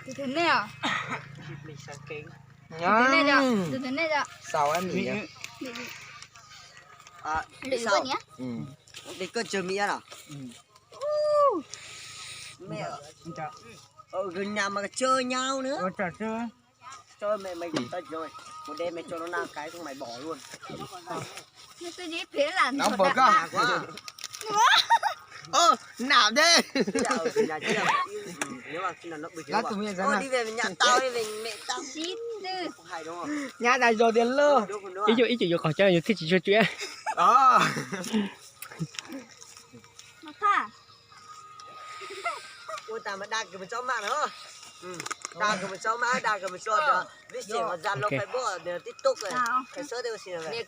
Tus thwm nej os. Tus thwm nej os. Tus thwm nej os. Xaus a mi. Lwm koj niam. Li koj tsw mi los. Mẹ. Ờ, gừng nhà mà chưa nhau nữa. Cho mẹ mày tao rồi. Một đêm mày cho nó năm cái không mày bỏ luôn. Nó bật con. Ơ, nạp đi. Nó tus mẹ. Ơ, đi về mày nhận tao đi, về mẹ tao. Hài đúng không? Nhá, đài rồi tiền lơ. Ib, ib chim yuav qhov coj yus thiaj tsis tsuag tsuag. Ờ. Ua tas mas đa kìa mình chó mạng nữa. Đa kìa mình chó mạng, đa kìa mình chó. Ví dụ mà Zalo, Facebook, TikTok này. Cái số đây xin này.